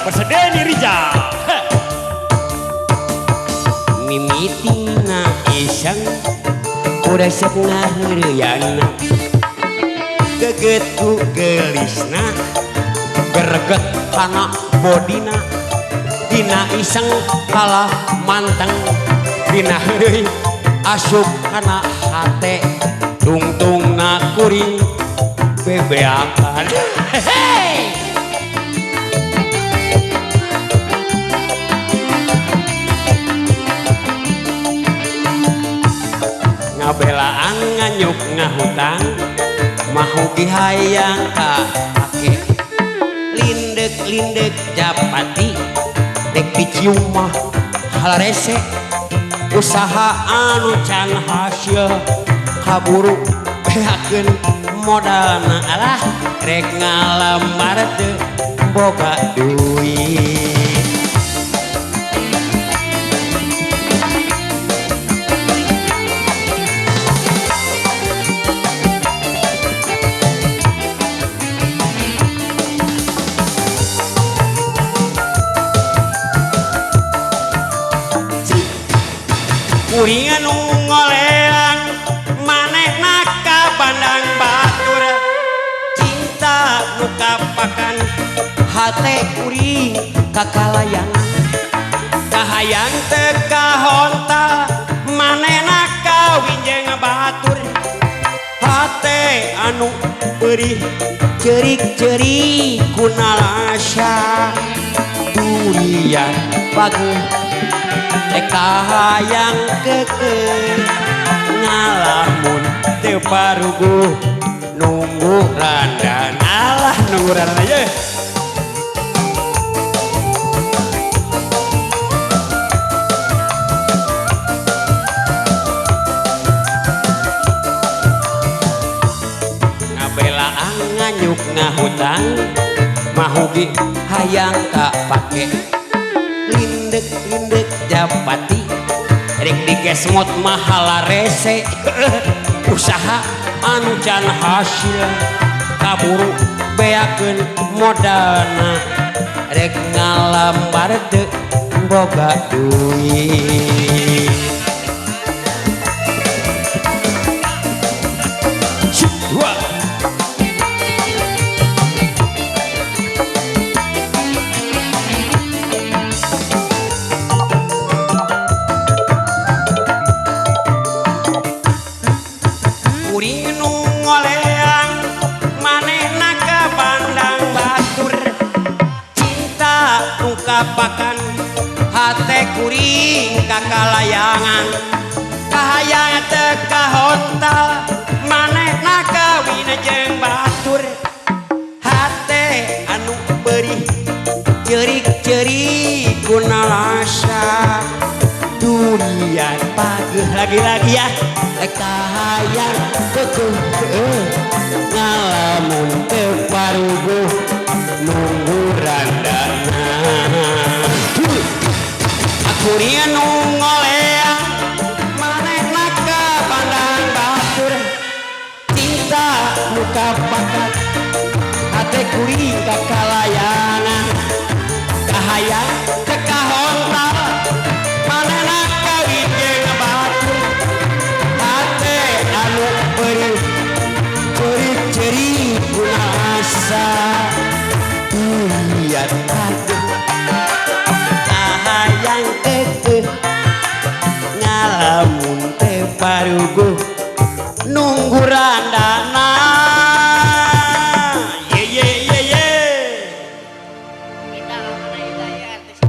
Bersama Denny Rijal. Mimitina iseng uresep ngaheureuyan geget ku gelisna greget kana bodina dina iseng kalah manteng dina heureuy asup kana hate tungtungna kuring bebeakan. Hehehe. Ngabelaan nganyuk ngahutang mahugi hayang ka pake lindek-lindek japati dek dicium mah halarese usaha anu can hasil kaburu beakeun modalna alah rek ngalamar teu boga duit. Kuring anu ngoleang manehna ka bandang batur cinta nu kapakan hate kuring kakalayangan kahayang teu kahonta manehna kawin jeung batur hate anu perih ceurik-ceurik kunalasa durian pageuh kahayang kekeh ngalamun teu paruguh nunggu randan alah nunggu randan aja. Ngabelaan nganyuk ngahutang mahugi hayang ka pake lindek-lindek japati rek digesmot mahala rese usaha anu can hasil kaburu beakeun modalna rek ngalamar teu boga duit. Kuring nu ngoleang manehna ka bandang batur cinta nu kapakan hate kuring kakalayangan kahayang teu kahontal manehna kawin jeung batur hate anu perih ceurik-ceurik kunalasa durian pageuh lagi-lagi ya kahayang kekeuh ngalamun teu paruguh nunggu randana kuring nu ngoleang manehna ka bandang batur cinta nu kapakan hate kuring kakalayangan kahayang teu kahontal manehna kawin jeung batur hate anu perih ceurik-ceurik kunasa durian pageuh kahayang kekeuh ngalamun teu paruguh nunggu randana.